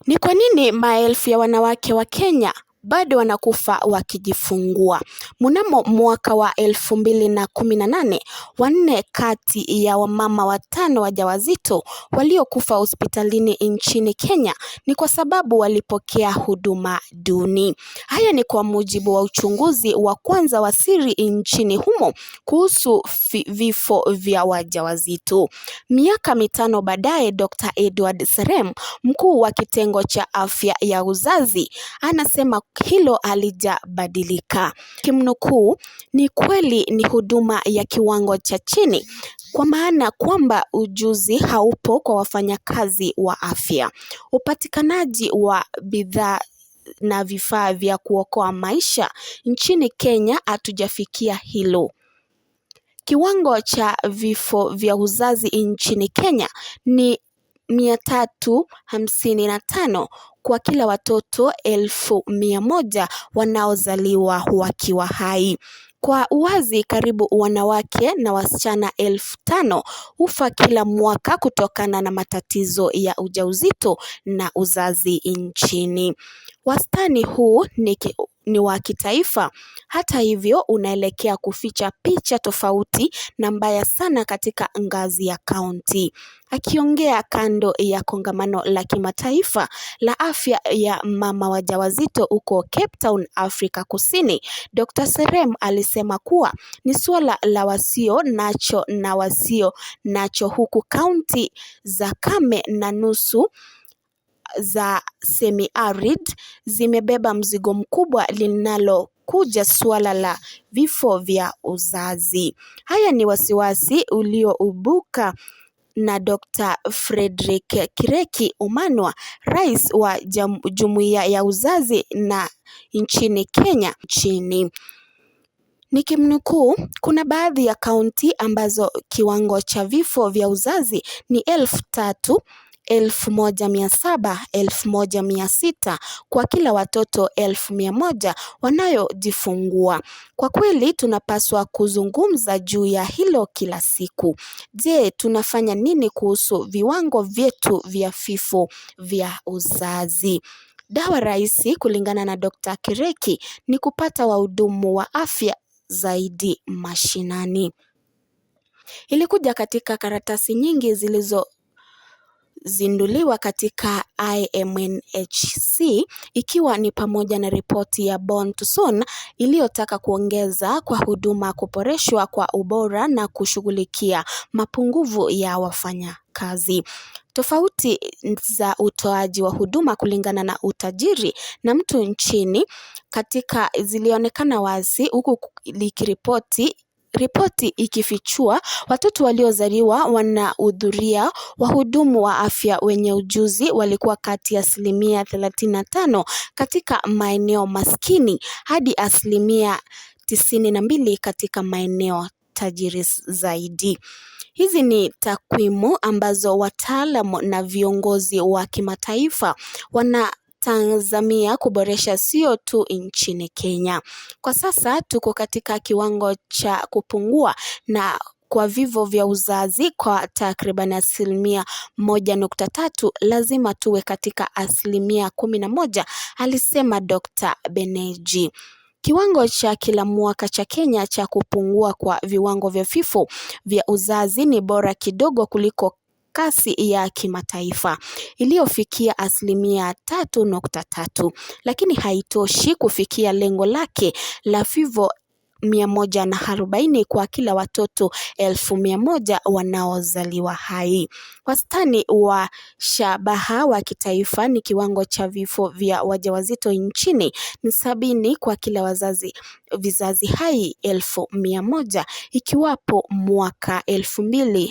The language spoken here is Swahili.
Ni kwa nini maelfu ya wanawake wa Kenya bado wanakufa wakijifungua? Mnamo mwaka wa 2018, 4 kati ya wamama 5 wajawazito waliokufa hospitalini nchini Kenya ni kwa sababu walipokea huduma duni. Haya ni kwa mujibu wa uchunguzi wa kwanza wa siri nchini humo kuhusu vifo vya wajawazito. Miaka 5 baadaye, Dr. Edward Serem, mkuu wa kitengo cha afya ya uzazi, anasema hilo halijabadilika. Kimnukuu, ni kweli ni huduma ya kiwango cha chini kwa maana kwamba ujuzi haupo kwa wafanyakazi wa afya. Upatikanaji wa bidhaa na vifaa vya kuokoa maisha nchini Kenya hatujafikia hilo. Kiwango cha vifo vya uzazi nchini Kenya ni 355 kwa kila watoto 100,000 wanaozaliwa wakiwa hai. Kwa uwazi, karibu wanawake na wasichana 5,000 hufa kila mwaka kutokana na matatizo ya ujauzito na uzazi nchini. Wastani huu ni wa kitaifa. Hata hivyo, unaelekea kuficha picha tofauti na mbaya sana katika ngazi ya kaunti. Akiongea kando ya kongamano la kimataifa la afya ya mama wajawazito huko Cape Town, Afrika Kusini, Dr. Serem alisema kuwa ni suala la wasio nacho na wasio nacho, huku kaunti za kame na nusu za semi-arid zimebeba mzigo mkubwa linalokuja suala la vifo vya uzazi. Haya ni wasiwasi ulioibuka na Dr. Frederick Kireki Omanwa, rais wa Jumuiya ya Uzazi na nchini Kenya nchini. Nikimnukuu, kuna baadhi ya kaunti ambazo kiwango cha vifo vya uzazi ni 3,000, 1,700, 1,600 kwa kila watoto 100,000 wanayojifungua. Kwa kweli tunapaswa kuzungumza juu ya hilo kila siku. Je, tunafanya nini kuhusu viwango vyetu vya vifo vya uzazi? Dawa rahisi kulingana na Dr. Kireki ni kupata wahudumu wa afya zaidi mashinani. Ilikuja katika karatasi nyingi zilizozinduliwa katika IMNHC, ikiwa ni pamoja na ripoti ya Born Too Soon iliyotaka kuongeza kwa huduma, kuboreshwa kwa ubora na kushughulikia mapungufu ya wafanyakazi. Tofauti za utoaji wa huduma kulingana na utajiri na mtu nchini katika zilionekana wazi, huku ripoti ikifichua watoto waliozaliwa wanahudhuria wahudumu wa afya wenye ujuzi walikuwa kati ya 35% katika maeneo maskini hadi 92% katika maeneo tajiri zaidi. Hizi ni takwimu ambazo wataalamu na viongozi wa kimataifa wanatazamia kuboresha sio tu nchini Kenya. Kwa sasa tuko katika kiwango cha kupungua na kwa vifo vya uzazi kwa takriban 1.3%, lazima tuwe katika 11%, alisema Dr. Beneji. Kiwango cha kila mwaka cha Kenya cha kupungua kwa viwango vya vifo vya uzazi ni bora kidogo kuliko kasi ya kimataifa iliyofikia 3.3%, lakini haitoshi kufikia lengo lake la vifo 140 kwa kila watoto 100,000 wanaozaliwa hai. Wastani wa shabaha wa kitaifa ni kiwango cha vifo vya wajawazito nchini ni 70 kwa kila vizazi hai 100,000 ikiwapo mwaka 2000.